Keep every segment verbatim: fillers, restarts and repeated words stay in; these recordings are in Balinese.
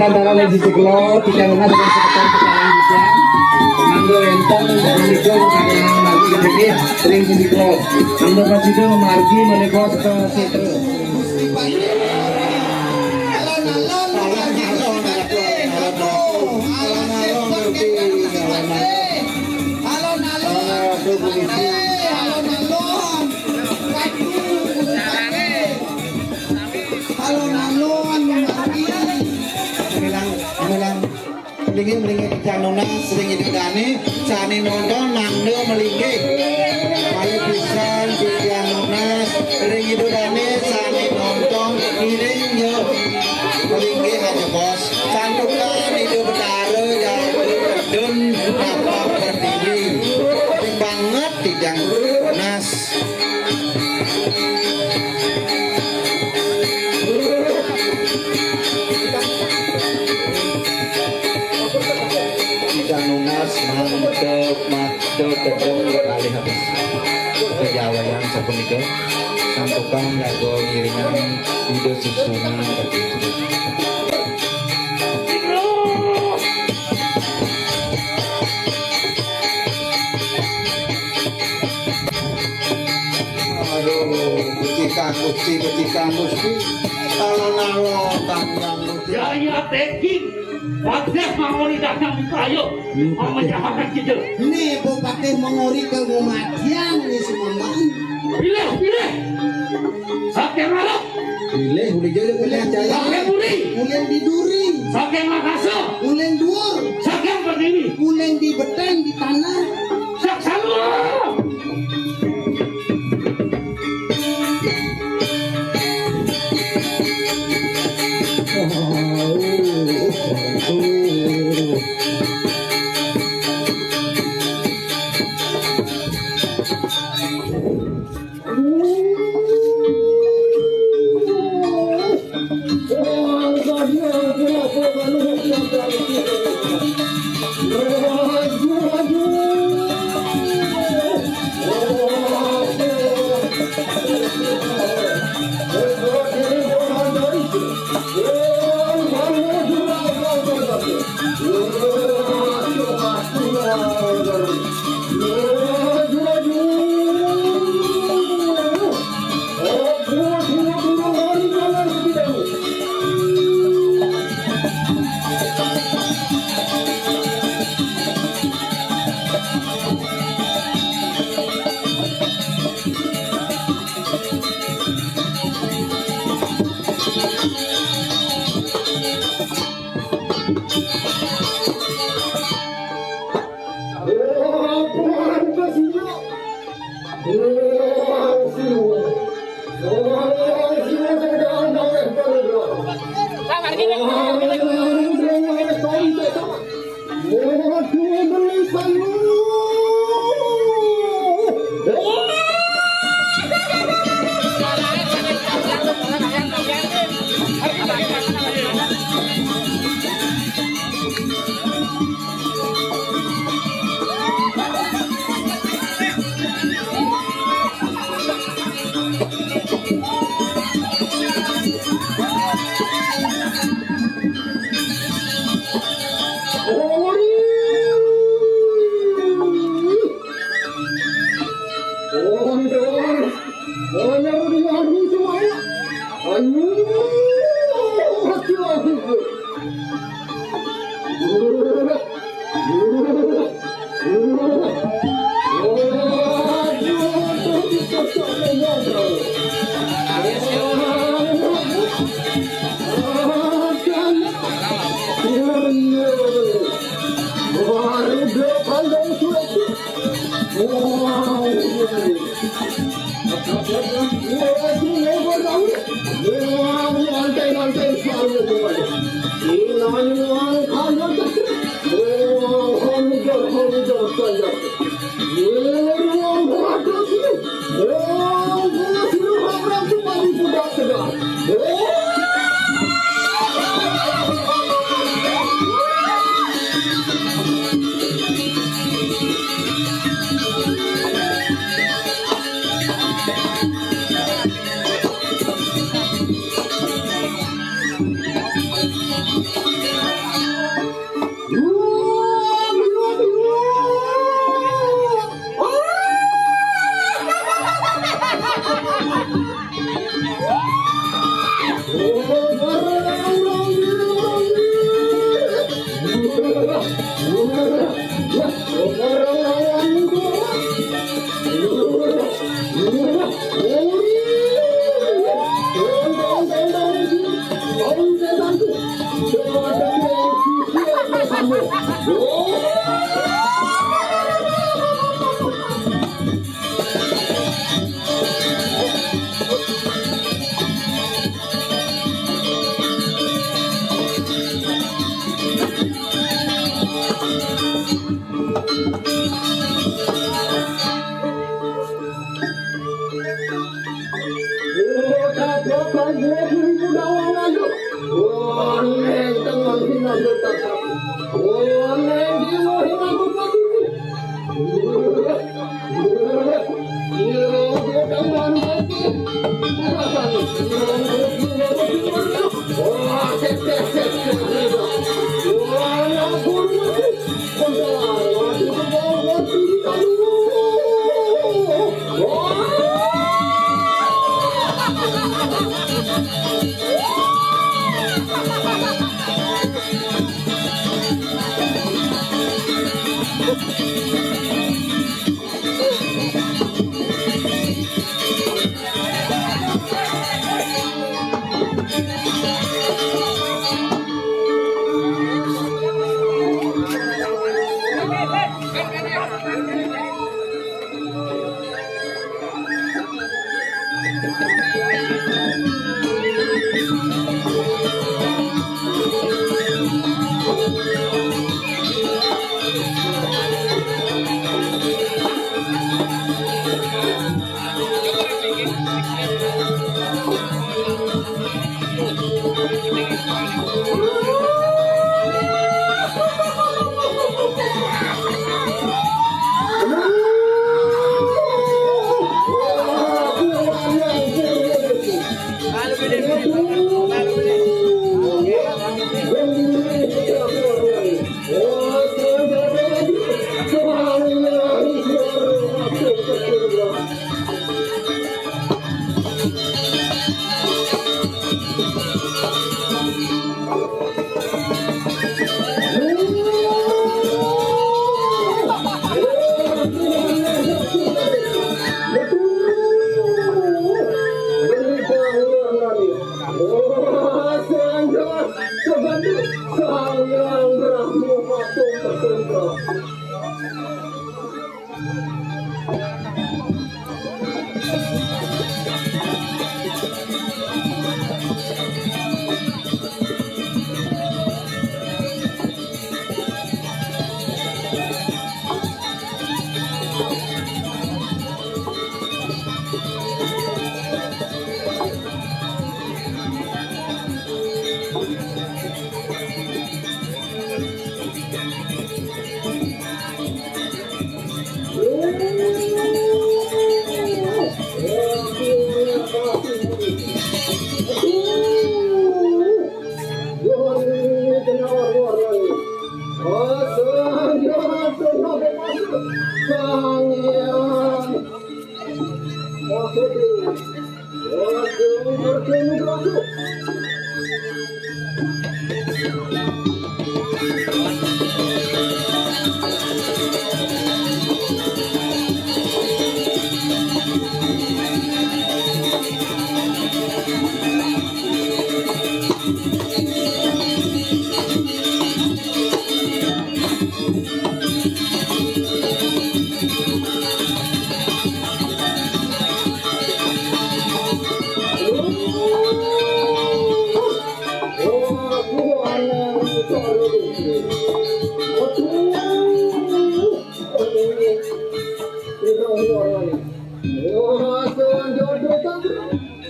Antara ring sisi kula, tiang nunas ring semeton tiang bisa. Mangga wénten menika kaliyan margi gedhe ring sisi kula. Mangga prasida margi menika semeton setra. Alon-alon, alon-alon, alon-alon, margi. Ulang, ulang. Linggih, linggih titiang nunas ring Ida Dane, sane nonton mangda malinggih. Malih pisan titiang nunas ring Ida Dane, sane nonton ngiring ya malinggih aja, Bos. Santukan Ida Betara jaga tedun napa pertiwi. Banget titiang nunas. Titiang nunas mangda, mangda tedun kekalih habis. Kejawaian sapunika, santukan jaga ngiringan Ida Sesuhunan. Aduh, becikang Gusti, becikang Gusti. Alon-alon, Kakang Gusti. Yaya Teki, Patih mangori datang di Prayo, memecahakan kita. Ini Bupati mangori ke Gumadyan, ini si Maman. Pilih, pilih. Saking Arab. Pilih, uling jaya, uling jaya. Saking Muri. Uling di duri. Saking Makassar. Uling duur. Saking Pertiwi. Uling di beteng, di tanah. Saksana.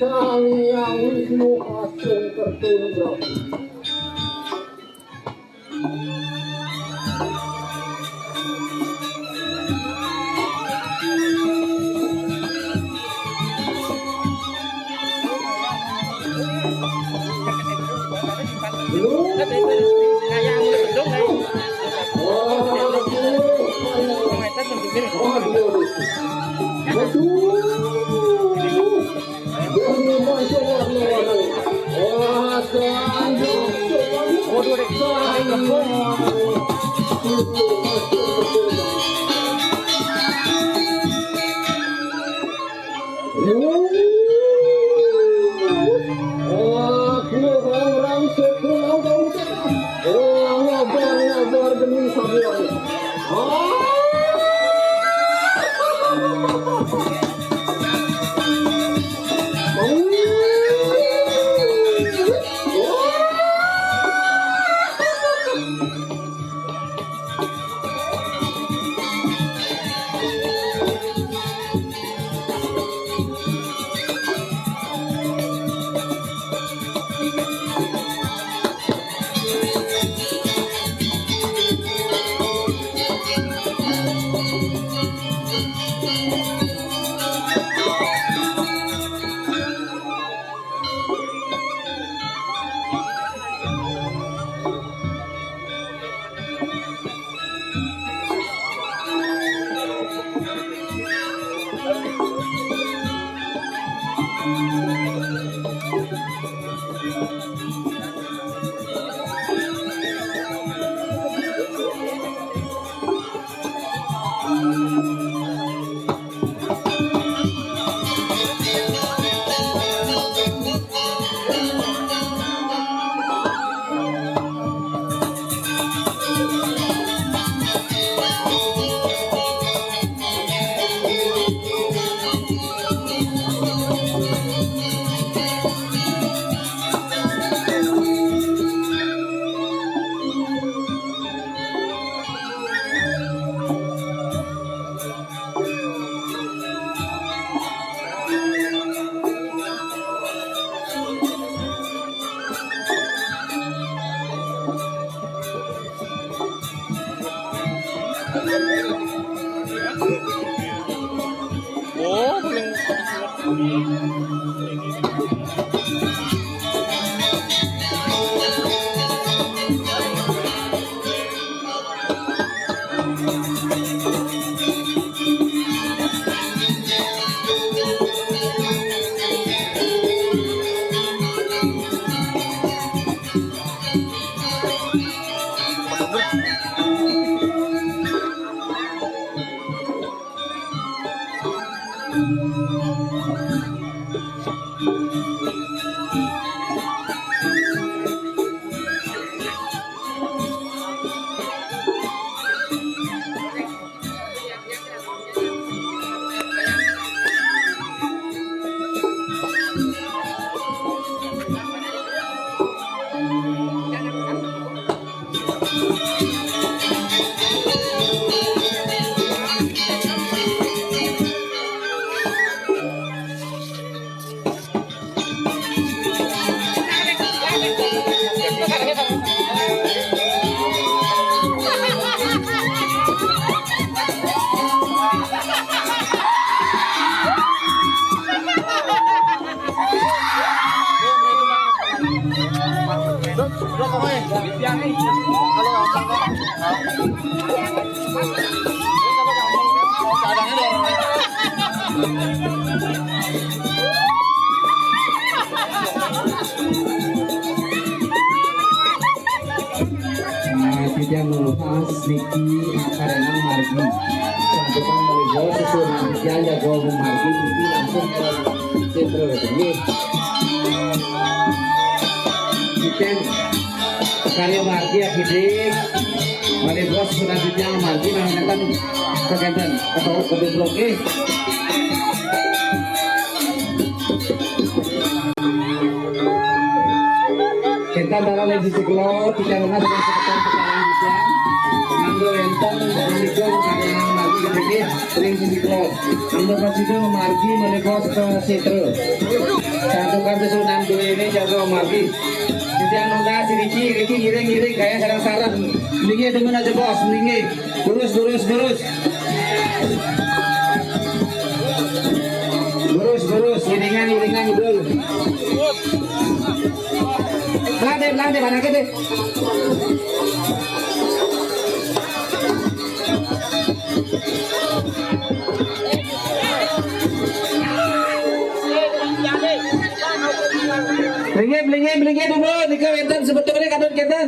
Sang Hyang Wisnu Asung Kertun Prabu. Wah, kira orang-orang sepulang kau cakap. Wah, ngabar, ngabar demi sabuan. Ah! Nah, tidak melepas niki acara nang margi. Sambutan melihat sesuai dia jago margi itu langsung ke sentro ini. Kita karya margi ya gede. Mari bos selanjutnya margi nang kan kegiatan atau kebetulan eh. Kita dalam ring sisi kulon, kita nang sekitar kita ring sisi. Mangga wénten menika kadang margi nggih ring sisi kulon. Mangga prasida margi menika ke setra. Santukan sesuunan duwene jaga margi. Titiang nunas niki, niki ngiring-ngiring gaya sareng-sareng. Niki demen aja bos, niki. Lurus, lurus, lurus. Lurus, lurus, iringan, iringan, Dul. Pelan deh, pelan deh, mana deh. Linggih, linggih, linggih dulu, nika wénten sebetulnya kadon kénten.